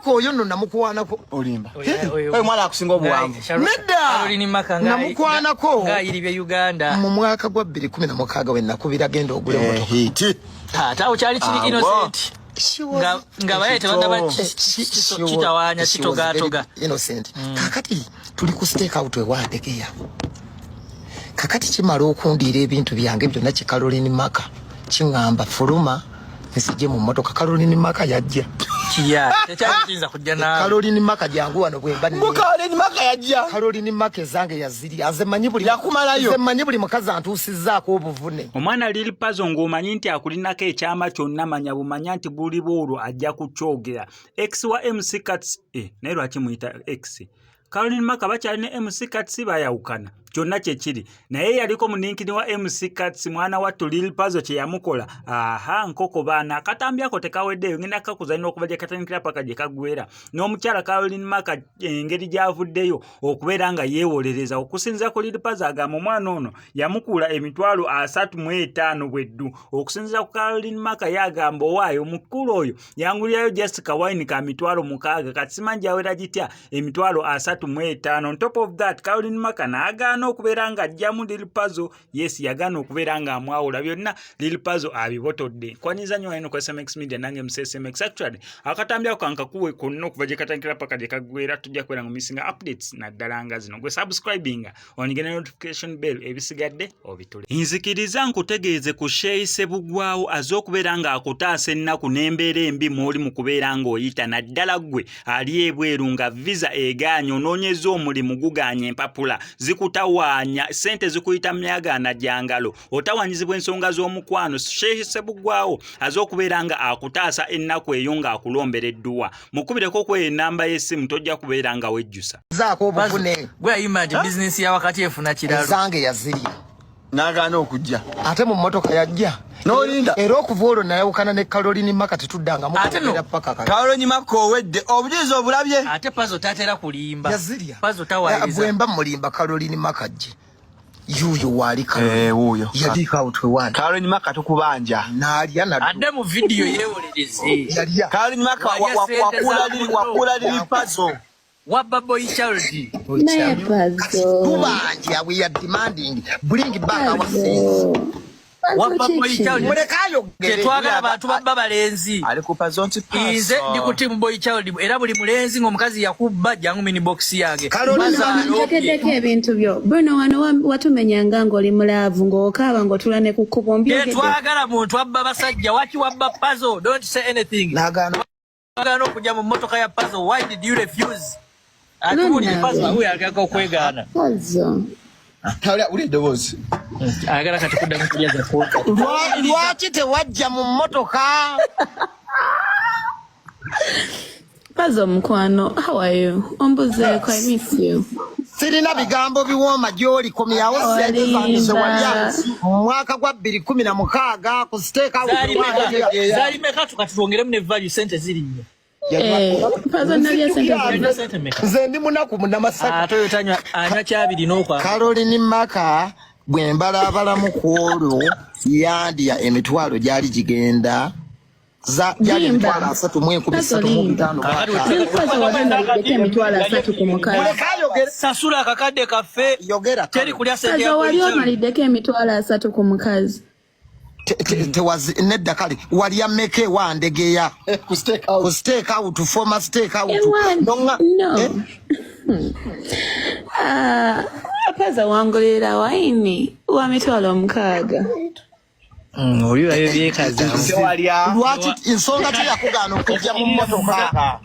Maka oyo nno namukwanako. Olimba. Oyo mwana akusinga obuwanvu. Nedda. Namukwanako. Ng'ayiribye Uganda. Mu mwaka gwa 2016 we nakubira genda ogule eh, motoka. Taata awo kyali kiri ah, innocent. Nga nga baye tebannaba kitawanya kitogatoga. Innocent. Mm. Kakati tuli ku stake out ewandegeya. Kakati kimala okundiira ebintu byange byonna ki Caroline Maka kiŋŋamba fuluma nzije mu mmotoka. Caroline Maka yajja. Kiya, tekyali kujja naawe. Caroline Maka jangu wano bwe mba nni. Caroline Maka yajja. Caroline Maka ezange yaziri. Aze manyi buli yakumalayo. Nze manyi buli mukazi antuusizzaako obuvune. Omwana Lil Pazo ng'omanyi nti akulinako ekyama kyonna manya bumanya nti buli bwolwo ajja kukyogera. Ex wa MC Kats eh, naye lwaki muyita ex? Caroline Maka bakyali ne MC Kats bayawukana kyonna kyekiri naye yaliko muninkini wa MC Kats mwana wattu Lil Pazo kye yamukola aha nkoko baana akatambi ako tekaweddeeyo ngenda kakuzanira okuva gye katandikira paka gye kaggwera n'omukyala Caroline Maka engeri gy'avuddeyo okubeera nga yeewolereza okusinziira ku Lil Pazo agamba omwana ono yamukuula emitwalo 35 bweddu okusinziira ku Caroline Maka ye agamba owaayo omukulu oyo yangulirayo just kawayini ka 6000 kati simanyi gyawera gitya 35,000. On top of that, Caroline Maka n'agaana okubeera ng'aggyamu Lil Pazo. Yes, yagaana okubeera ng'amwawula byonna Lil Pazo abibotodde. Nkwaniza nnyo wano ku SMX Media nange MC SMX. Actually, akatambi ako kankakuwe konna okuva gye katandikira paka gye kaggweera tujja kubeera nga omissinga updates naddala nga zino. Gwe subscribinga onyige ne notification bell ebisigadde obitule. Nzikiriza nkutegeeze ku Sheikh Ssebugwawo azze okubeera ng'akutaasa ennaku n'embeera embi mw'oli mu kubeera ng'oyita naddala ggwe ali ebweru nga visa egaanye onoonyeza omulimu gugaanye empapula zikutawaanya ssente zikuyita myagaana gya ngalo otawaanyizibwa ensonga z'omukwano Sheikh Ssebugwawo aze okubeera nga akutaasa ennaku eyo ng'akulombera edduwa mukubireko ku eyo ennamba y'essimu tojja kubeera nga wejjusa zaako obuvune gwe ayimba nti bizinensi ya wakati efuna kiralo ezange yazirya n'agaana okujja ate mu mmotoka yajja n'olinda era okuva olwo nayawukana ne Caroline Maka tetuddangamu Ate no. kwogera paka kati Caroline Maka owedde obujulizi obulabye ate Pazo tatera kulimba yazirya Pazo tawayiriza bwe mba mulimba Caroline Maka gye yuuyo waali Eh, wuuyo. yaliika out wewana Caroline Maka tukubanja n'alya naddu adde mu vidiyo yeewolereze yalya Caroline Maka Walya sente za munno. wakula Lil Pazo wabba boy child Naye Pazo. Tubanja, we are demanding bring back our sins. Pazo Wabba boy kiki? child. Muleke ayogere. Tetwagala bantu babba balenzi. Ali ku Pazo nti Pazo. Nze ndi ku team boy child era buli mulenzi ng'omukazi yakubba jangu mini box yange. Caroline Pazo alobye. Ntegeddeko ebintu byo. Bruno wano watumenyanga ng'oli mu laavu ng'okaaba ng'otula ne ku kkubo mbyogedde. Tetwagala muntu abba basajja waki wabba Pazo don't say anything. Nagaana Wagaana okujja mu mmotoka ya Pazo why did you refuse? Atubuulire Pazo huyo ayagala okwegaana. Pazo. Tawulira uli eddoboozi. Ayagala kati kuddamu kulya za kwoka. Lwaki tewajja mu mmotoka? Pazo mukwano, how are you? Ombuzeeko, I miss you. Sirina bigambo biwooma gy'oli komyawo ssente zange ze walya mu mwaka gwa 2016 ku siteeka Zaali meka tukati twongeremu ne value ssente ziri nnyo. Eh, Pazo nalya ssente zange. Ssente meka? Nze ndi munaku munnamasaka. Ate oyo tanywa anywa kyabiri n'okwa. Caroline Maka bwe mbalaabalamu ku olwo yandya emitwalo gyali gigenda za gyali Jimba. 3,355 Pazo wagenda oligeko 30,000 ku mukazi. Muleke ayogere. Sasula akakadde kaffe. Yogera. Teri kulya ssente ya Pazo wali boy child. omaliddeko 30,000 ku mukazi. Tewazi nedda kale walya mmeka ewa Ndegeya Ku stake out. ku stake out former stake out Ewa, Nonga- no. Eh? Ah, Pazo wangulira wayini wa 60,000. Oli oyo byekaza. Tewalya. Lwaki ensonga teyakugaana okujja mu mmotoka?